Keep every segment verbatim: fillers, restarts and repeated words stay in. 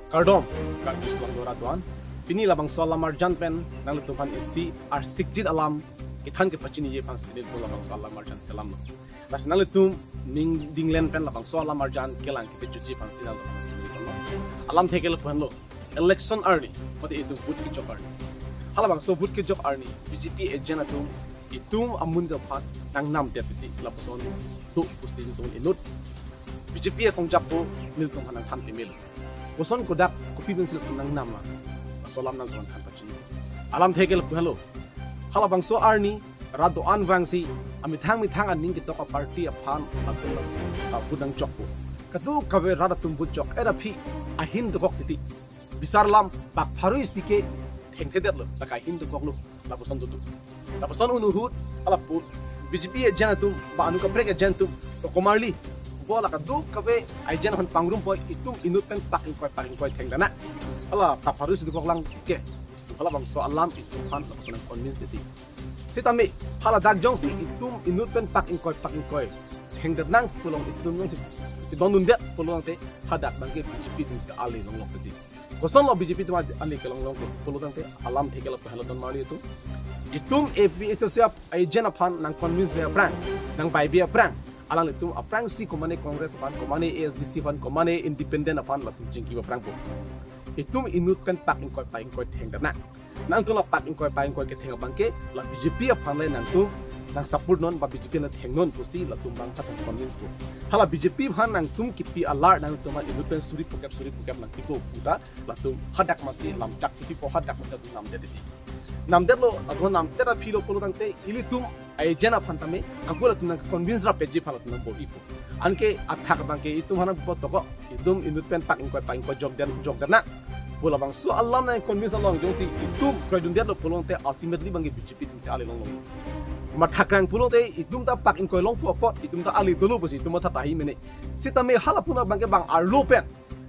Kardom, kardom kelang do rat do-an. Pini labangso alam arjan pen nanglitum aphan isi arsikjit alam kethan kepachiniji aphan si nelitum labangso alam arjan kelamlo. Lasi nanglitum ning dinglen pen labangso alam arjan kelang kepachunji aphan si nelitum aphan si nelitum alamthe ke lapu henlo. Election arni, mate itum vote kejok arni. Halabangso vote kejok arni, B J P agent atum itum amunjam aphan nangnamdet titi, lapuson tu pusi itum inut B J P asong japo nelitum aphan nangthan pemelo. Koson kodak kopi pensi latum nangnam ma, laso alam nangthan pachiniji. Alamthe ke lapu henlo. Halabangso arni rat do-an vangsi amethang methang aning ketok aparty aphan latum lapuson nangjokpo. Kadokave rat atum vote jok-et aphi ahin dokok titi. Bisar alam pak pharo isi ke thengthedetlo, ta kahin dokoklo, lapuson tutu. Lapuson un ahut, halapu B J P agent atum, ba anu kaprek agent atum, to komarli, bo la kadokave agent aphan pangrumpoi, itum inut pen pak ingkoi, pak ingkoi thengdetnang. Hala pak pharo isi dokok lang ke, halabangso alam itum aphan lapuson nang convince titi. Sitame, haladak jongsi itum inut pen pak ingkoi, pak ingkoi thengdetnang pulo, itum jongsi, si dondundet pulo tangte, hadak abangke B J P atum si ale longlok titi. Kosonlo B J P atum ale kelong longlo pulo tangte, alamthe ke lapu henlo don marli atum. Itum A P H L C agent aphan nang convince ve aphrang, nang bai ve aphrang, alanglitum aphrangsi komane Congress aphan, komane A S D C aphan, komane independent aphan latum chingki aphrangpo. Itum inut pen pak ingkoi, pak ingkoi thengdetnang. Nangtum la pak ingkoi, pak ingkoi ketheng abangke, la B J P aphan le nangtum nang support non, ba B J P le thengnon pusi latum abangphan nang convince po. Hala B J P aphan nangtum kipi alar nangtum aphan inut pen suri phokep, suri phokep nangkipo puta, latum hadak masi lamchak kipipo, hadak masi latum namdet titi. Namdetlo, ago namdet aphi lo pulo tangte, ilitum agent aphan tame, angko latum nang convince rapji aphan latum nang bor-ipo. Anke athak abangke itum aphan nang bor toko, itum inut pen pak ingkoi, pak ingkoi jokdet, jokdetnang. Pu labangso alam nang convince along jongsi itum kroidundetlo pulo tangte ultimately abangke B J P atum si ale longlong. Mathakrang pulo tangte itum ta pak ingkoi longpo apot, itum ta ale dolo pusi itum matha tahi mene. Sitame hala pu abangke bang arlo pen,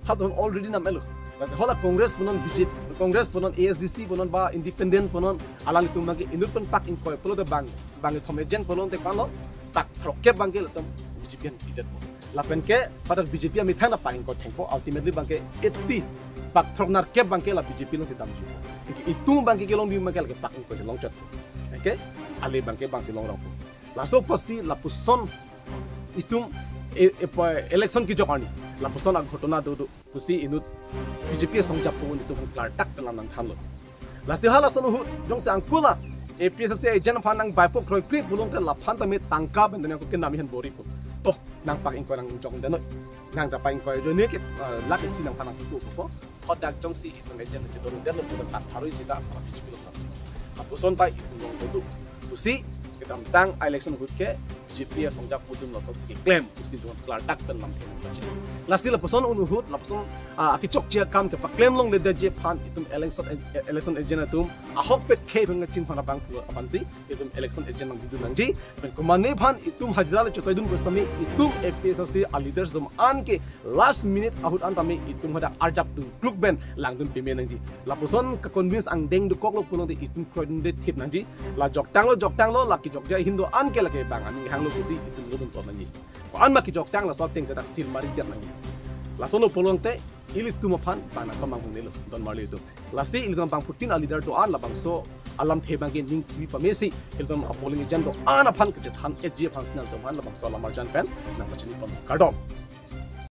halatum already nam-etlo. Lasi hala Congress punon, B J P, Congress punon, A S D C punon, ba independent punon, alanglitum abangke inut pen pak ingkoi pulote bang, bang ithom agent pulote ko-anlo, pak throkkep abangke latum B J P aphan pidetpo. Lapen ke, pada B J P amethang ta pak ingkoi thengpo, ultimately abangke eighty, pak throknerkep abangke la B J P alongsi damjuipo. Anke itum abangke kelongdun abangke lake pak ingkoi longchotpo. Anke, ale abangke bangsi longrongpo. Laso apotsi lapuson itum e, e, pa, election kejok arni, lapuson aghotona dodo pusi inut B J P asong japo un itum aphan klardak pen lam nangthanlo. Lasi halason ahut, jongsi angko la A P H L C agent aphan nang baipo kroikre pulo tangte laphan tame tangka pen tame angko ke nami aphan bor-ipo. To, nang pak ingkoi nang jokdetnoi. Nang ta pak ingkoi ajoine ke, eh, lakh isi nangphan nangkipo po. Hadak jongsi itum agent chedondetlo pulo tangte pak pharo isi ta, pak pharo isi lo. Lapuson ta itum long dodo pusi kedamtang election ahut ke B J P asong japo atum lasosi keklem pusi itum klardak pen lamthe nangpachiniji. Lasi lapuson un ahut, lapuson, ah, akechokche akam kepaklem longledetji aphan itum election, election agent atum ahokpet khei pen kachinghon abang pulo aphansi itum election agent nangdidun nangji. Pen komane aphan itum hajira le chotoidun pusitame itum A P H L C aleaders atum anke last minute ahut an tame itum hadak arjap dun kluk pen langdun peme nangji. Lapuson ke convince angdeng dokoklo pulo tangte itum kroidunde thip nangji. La joktanglo, joktanglo, la kejokji ahin do-an ke lake bang aning hanglo pusi itum lodun tot nangji. Ko-an ma kejoktang laso ateng si dak still maridetnang. Lasonlo pulo tangte ilitum aphan bang nangpamanghu nelo don marli atum. Lasi ilitum bangphutin aleader do-an labangso alamthe abangke ning chibi pamesi, ilitum apolling agent do-an aphan kachethan-etji aphansi nangtum aphan labangso alam arjan pen nangpachini pon. Kardom.